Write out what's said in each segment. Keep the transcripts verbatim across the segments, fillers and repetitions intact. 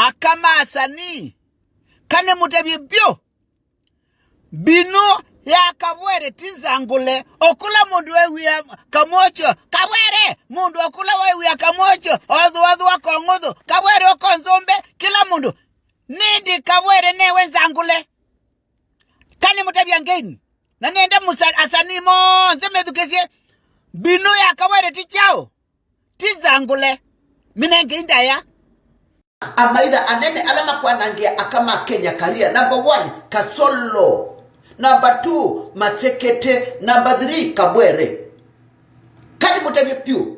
Aka ma asanii, ka nĩmũtavye vyũ. Mbinũ ya Kavwere ti nzangũle. O kũla mũndũ ew'ĩa Kamũkyũ, Kavwere! Mũndũ o kũla wew'ĩa Kamũkyũ, othũathũa kong'ũthũ, Kavwere ũkonzũmbe, kĩla mũndũ. Nĩndĩ Kavwere newe nzangũle? Ka nĩmũtavya ngeni. Na nĩenda mũsa-, asanii monthe methukĩsye. Mbinũ ya Kavwere ti kyaũ? Ti nzangũle. Mĩnengei ndaya. Amaitha anene ala makwanangĩa aka ma Kenya career. Number one, Kasolo. Number two, Masekete. Number three, Kavwere. Ka nĩmũtavye vyũ.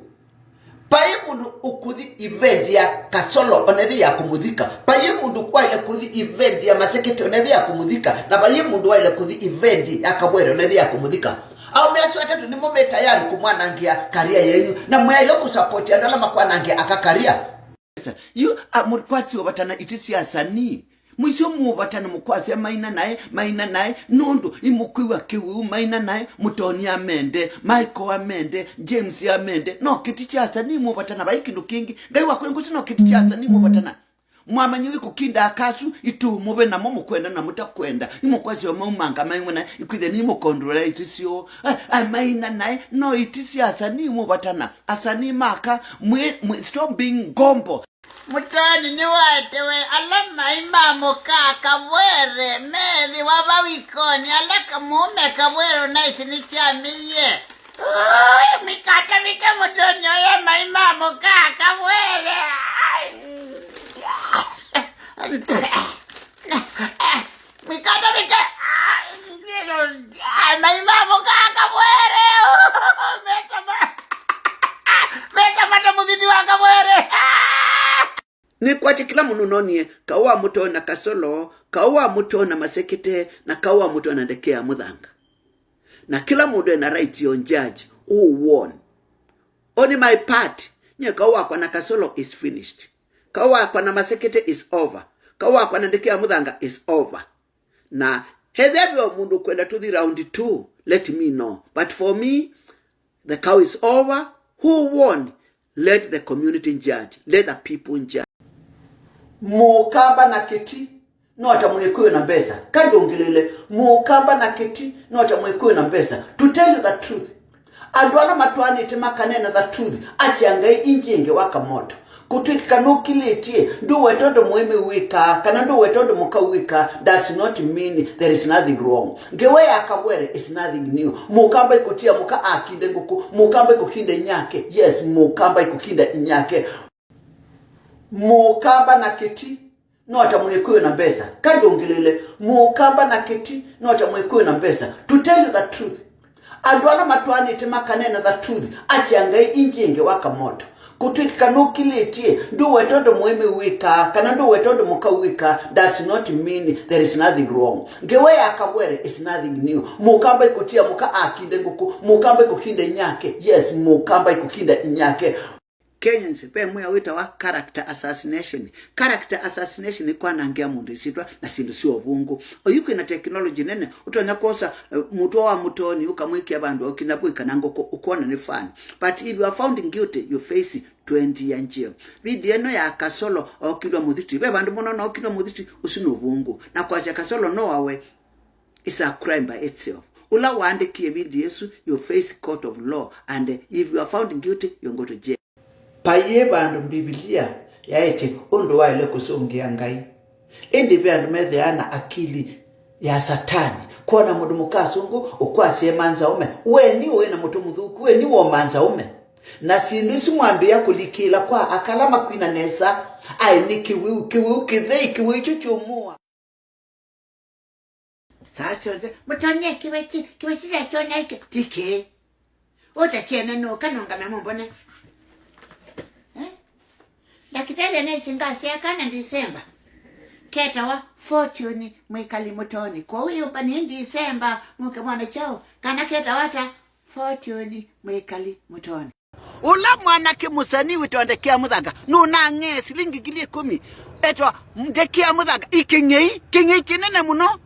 Vai mũndũ ũkũthi event ya Kasolo onethĩ ya kũmũthika. Vai mũndũ waĩle kũthi event ya Masekete onethĩ ya kũmũthika. Na vai mũndũ waĩle kũthi event ya Kavwere onethĩ ya kũmũthika. Aũme asu atatũ nĩmo me tayari kũmwanangĩa career yenyu. Na mwaĩle kũsupport andũ ala makwanangĩa aka career. Yu, a, mũkwasya ũvatana iti sya asanii. Mũisyo mũvatana mũkwasya Maina naĩ, Maina naĩ, nũndũ imũkwĩw'a kĩwĩu Maina naĩ, Mũtoni amende, Michael amende, James amende. No kĩti kya asanii mũvatana, vai kĩndũ kĩngĩ. Ngai wakwa ngũsĩ no kĩti kya asanii mũvatana. Mwamanya ĩkũkinda akasu, itũmũve namo mũkwenda na mũtakwenda. Imũkwasya maumanga maimwe naĩ, ikwĩthĩa nĩ mũkondrola iti syoo. A, a, Maina naĩ, no iti sya asanii mũvatana. Asanii maka, mwĩ, mwĩ, stop being gombo. Mũtoni nĩwaetewe ala maĩ ma mũka Kavwere meethĩwa vau ikonĩ, ala kamũũme Kavwere ũnaĩsĩ nĩkyamĩie. Ũĩ, mĩkata mĩke Mũtoni oye maĩ ma mũka Kavwere. Ai. Mĩkata mĩke. Ai, maĩ ma mũka Kavwere. Mesama. Mesama ta mũthiti wa Kavwere. Nĩkwatya kĩla mũndũ ũnonie kaũ wa Mũtoni na Kasolo, kaũ wa Mũtoni na Masekete, na kaũ wa Mũtoni na Ndeke ya Mũthanga. Na kĩla mũndũ ena right yo judge who won. On my part, nyie kaũ wakwa na Kasolo is finished. Kaũ wakwa na Masekete is over. Kaũ wakwa na Ndeke ya Mũthanga is over. Na ethĩwa ve o mũndũ ũkwenda tũthi round two, let me know. But for me, the cow is over. Who won? Let the community judge. Let the people judge. Mũkamba na kĩti no ta Mũkũyũ na mbesa. Ka ndũngĩlĩle, Mũkamba na kĩti no ta Mũkũyũ na mbesa. To tell you the truth, andũ ala matwaanĩte makanena the truth, akya Ngai ingĩ ĩngĩ wa kamoto. Kũtw'ĩkĩka nũkilĩtye, ndũweta ũndũ mũĩmi wĩkaa, kana ndũweta ũndũ mũka wĩkaa, does not mean there is nothing wrong. Ngewa ya Kavwere is nothing new. Mũkamba ikũtia mũka akinde ngũkũ, Mũkamba ikũkinda inyake. Yes, Mũkamba ikũkinda inyake. Mũkamba na kĩti no ta Mũkũyũ na mbesa. Ka ndũngĩlĩle, Mũkamba na kĩti no ta Mũkũyũ na mbesa. To tell you the truth, andũ ala matwaanĩte makanena the truth, akya Ngai ingĩ ĩngĩ wa kamoto. Kũtw'ĩkĩka nũkilĩtye, ndũweta ũndũ mũĩmi wĩkaa, kana ndũweta ũndũ mũka wĩkaa, does not mean there is nothing wrong. Ngewa ya Kavwere is nothing new. Mũkamba ikũtia mũka akinde ngũkũ, Mũkamba ikũkinda inyake. Yes, Mũkamba ikũkinda inyake. Kenyans, ve mwĩao wĩtawa character assassination. Character assassination nĩ kwanangĩa mũndũ ĩsyĩtwa na syĩndũ sya ũvũngũ. Oyu kwĩna technology nene, ũtonya kwosa, eh, mũtwe wa Mũtoni ũkamwĩkĩa vandũ okina vwĩ kana ngũkũ, ũkwona nĩ fun. But if you are found guilty, you face twenty year jail. Video ĩno ya Kasolo okilwa mũthiti, ve vandũ mũno na okilwa mũthiti, ũsu nĩ ũvũngũ. Na kwasya Kasolo no awe is a crime by itself. Ũla waandĩkie video ĩsu, you face court of law, and if you are found guilty, you go to jail. Vaiĩ vandũ Mbivilia yaĩtye ũndũ waĩle kũsũngĩa Ngai. Ĩndĩ ve andũ methĩaa na akili ya Satani. Kwona mũndũ mũka asũngũ ũkwasya ema nzaũme, we nĩ ũĩ na mũtwe mũthũku, we nĩ woma nzaũme. Na syĩndũ isu mwambĩĩa kũlikĩĩla kwa aka ala makwina nesa, aĩ nĩ kĩwĩu, kĩwĩu kĩthei, kĩwĩu kyu kyũmũa. Saa syonthe, "Mũtonie kĩveti, kĩveti ndakyonaĩke." Ti kĩ. Ũta kyene nũka nũngame mũmbone. Eh? Ndakĩtalĩ anaĩsĩ ngasya kana Ndisemba ketawa Fortune Mwĩkali Mũtoni. Kwoou yũmba nĩ Ndisemba, mũke mwone kyaũ kana ketawa ata Fortune Mwĩkali Mũtoni. Ũla mwanake mũsanii wĩtawa Ndeke ya Mũthanga, nũnang'ee silingi ngili ĩkũmi, etwa Ndeke ya Mũthanga, ikĩng'ei, kĩng'ei kĩnene mũno.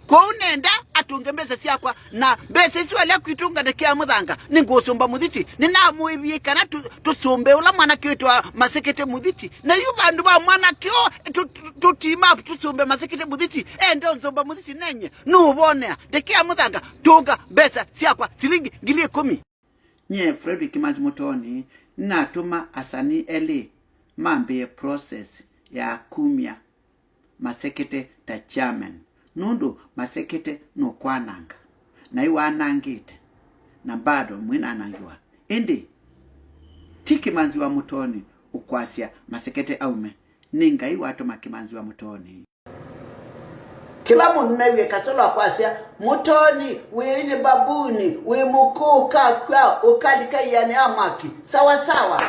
Kwoou nenda atũnge mbesa syakwa, na mbesa isu alea kwitũnga Ndeke ya Mũthanga, nĩngũsũmba Mũthiti. Nĩnamũĩvie kana tũ-, tũsũmbe ũla mwanake wĩtwa Masekete Mũthiti. Na yu vandũ va mwanake ũũ tũ-, tũ-, tũtima tũsũmbe Masekete Mũthiti, ende ũsũmba Mũthiti nenye, nũũvonea. Ndeke ya Mũthanga, tũnga mbesa syakwa, silingi ngili ĩkũmi. Nyie Fredrick Kimanzi Mũtoni, nĩnatũma asanii elĩ mambĩĩe process ya kumya Masekete ta chairman, nũndũ Masekete nũkwananga, na yu wanangĩte, na bado mwĩnanangiwa. Ĩndĩ ti Kimanzi wa Mũtoni ũkwasya Masekete aume, nĩ Ngai watũma Kimanzi wa Mũtoni. Kĩla mũndũ nĩw'e Kasolo akwasya, "Mũtoni, wĩ nĩ babuni, wĩ mũkũũ kakw'a, ũkalika ĩanĩ ya mwaki." Sawa sawa.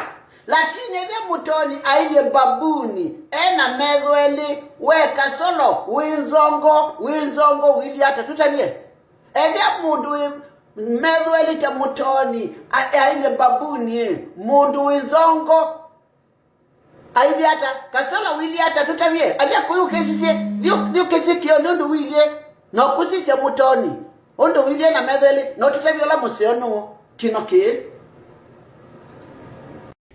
Lakini ethĩa Mũtoni ailyĩ babuni, ena metho elĩ, we Kasolo, wĩ nzongo, wĩ nzongo, ũilyĩ ata? Tũtavye. Ethĩa mũndũ wĩ metho elĩ ta Mũtoni, a-, ailyĩ babuni, ĩ, mũndũ wĩ nzongo, ailyĩ ata? Kasolo, ũilyĩ ata? Tũtavye. Alya kũyũ ũkĩsisye, thiũ, thiũ kĩsisye kĩo nĩ ũndũ ũilyĩ, na ũkũsisya Mũtoni ũndũ ũilyĩ na metho elĩ, na ũtũtavye ũla mũseo nũũ kĩno kĩĩ.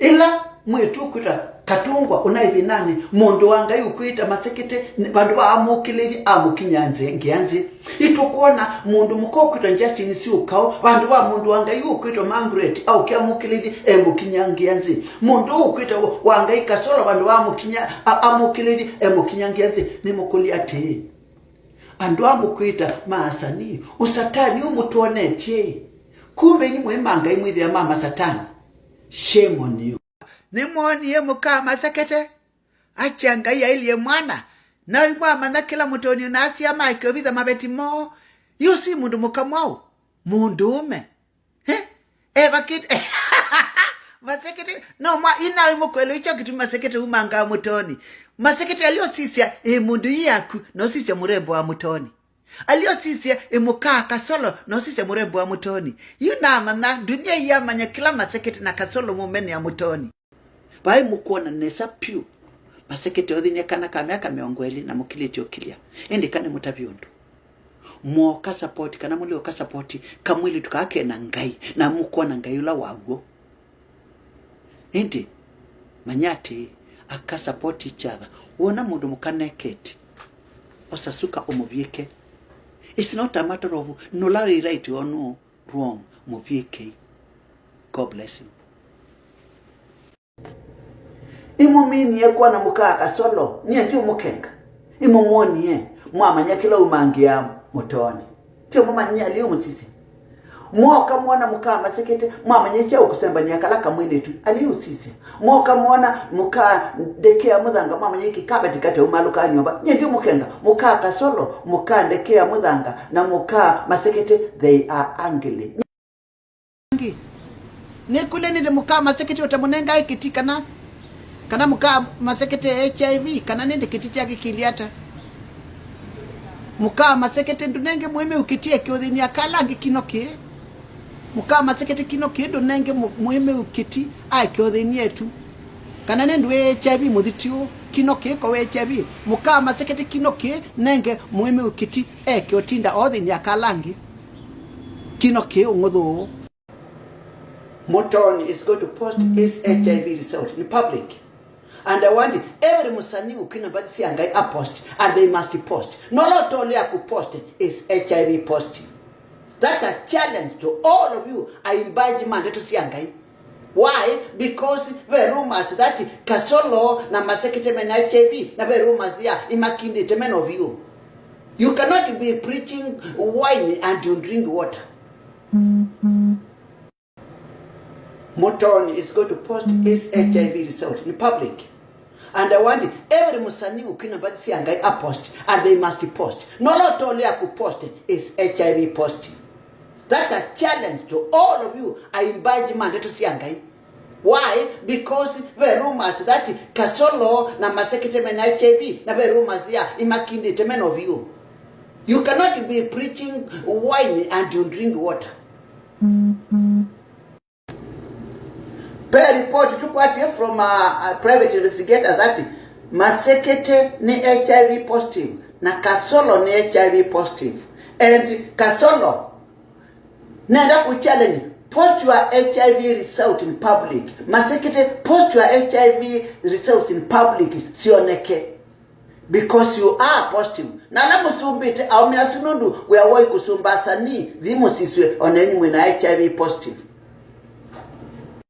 Ĩla mwĩĩtu ũkwĩtwa Katũngwa ũnaĩ thĩnanĩ, mũndũ wa Ngai ũkwĩta Masekete, nĩ vandũ va amũkĩlĩlye amũkinyia nzĩ, ngĩa nzĩ. Ĩtũkwona mũndũ mũka ũkwĩtwa Justin Syũkaũ, vandũ va mũndũ wa Ngai ũkwĩtwa Margaret aũke amũkĩlĩlye emũkinyia ngĩa nzĩ. Mũndũ ũkwĩtwa wa Ngai Kasolo, vandũ va amũkinyia, a-, amũkĩlĩlye emũkinyia ngĩa nzĩ. Nĩmũkũlye atĩĩ, andũ aa mũkwĩta ma asanii, ũsatani ũũ mũtwonetye-ĩ, kumbe inyw'ĩ mwĩ ma Ngai mwĩthĩa ma masatani? Shame on you. Nĩmwonie mũka Masekete? Akya Ngai ailyĩ mwana, na yu mwamanya kĩla Mũtoni ũnaasya make ũvitha maveti moo. Yu si mũndũ mũka mwaũ? Mũndũũme. Eh? Evakĩte. Masekete, no mwa, inaĩ mũkwelo ikyo kĩtumi Masekete umangaa Mũtoni. Masekete alĩ ũsisya, ĩ mũndũ ĩ yaku, na ũsisya mũrembo wa Mũtoni. Alĩ ũsisya, ĩ mũka Kasolo, na ũsisya mũrembo wa Mũtoni. Yu namanya, dunia ĩyamanya kĩla Masekete na Kasolo mũmenea Mũtoni. Vai mũkwona nesa pyũ, Masekete othĩnie kana ka myaka mĩongo ĩlĩ na mũkilĩtye ũkilya. Ĩndĩ ka nĩmũtavye ũndũ. Mwoka support kana mũlĩ ũka support kamwĩlĩtu kaa kena Ngai, na mũkwona Ngai ũla waw'o. Ĩndĩ manya atĩĩ, aka support each other. Wona mũndũ mũka naked, osa suka ũmũvyĩke. It's not a matter of nũla wĩ right or no wrong, mũvyĩkei. God bless you. Imũminie kwona mũka Kasolo, nyie ndiũmũkenga. Imũmwonie, mwamanya kĩla umangĩa Mũtoni. Tio mũmanyie alĩ ũmũsisya. Mwoka mwona mũka Masekete, mwamanya kyaũ kũsembania kala kamwĩlĩtu, alĩ ũsisya. Mwoka mwona mũka Ndeke ya Mũthanga, mwamanya kĩkaveti kate umalũka nyũmba. Nyie ndiũmũkenga, mũka Kasolo, mũka Ndeke ya Mũthanga, na mũka Masekete, they are ugly. Nĩkũlye nĩndĩ mũka Masekete ũtamũnengae kĩti kana, kana mũka Masekete HIV, kana nĩndĩ kĩti kyake kĩilyĩ ata? Mũka Masekete ndũnenge mũĩmĩu kĩti eke ũthĩny'a kala angĩ kĩno kĩĩ. Mũka Masekete kĩno kĩĩ ndũnenge mũ-, mũĩmĩu kĩti aeke ũthĩny'a etu. Kana nĩndĩ wĩ HIV mũthiti ũũ, kĩno kĩĩ ko wĩ HIV. Mũka Masekete kĩno kĩĩ nenge mũĩmĩu kĩti eke ũtinda othĩny'a kala angĩ. Kĩno kĩĩ ũng'ũthũ ũũ. Mũtoni is going to post his HIV result in public. And I want every mũsanii ũkwina mbathi sya Ngai a post, and they must post. Nola ũtolea ku post is HIV positive. That's a challenge to all of you aimbaji ma ndeto sya Ngai. Why? Because ve rumors that Kasolo na Masekete mena HIV, na ve rumors ya imakindĩte men of you. You cannot be preaching wine and you drink water. Mũtoni is going to post his HIV result in public. And I want every mũsanii ũkwina mbathi sya Ngai a post, and they must post. Nola ũtolea ku post is HIV positive. That's a challenge to all of you aimbaji ma ndeto sya Ngai. Why? Because ve rumors that Kasolo na Masekete mena HIV, na ve rumors ya imakindĩte men of you. You cannot be preaching wine and you drink water. Ve report tũkwatie from a, a private investigator that Masekete nĩ HIV positive. Na Kasolo nĩ H I V positive. And Kasolo, nenda kũ challenge, post your H I V result in public. Masikiti, post your H I V results in public, sioneke. Because you are positive. Na ala mũsumbĩte aũme asu nũndũ wĩa woi kũsumba asanii, thi mũsiswe ona enyu mwĩna H I V positive.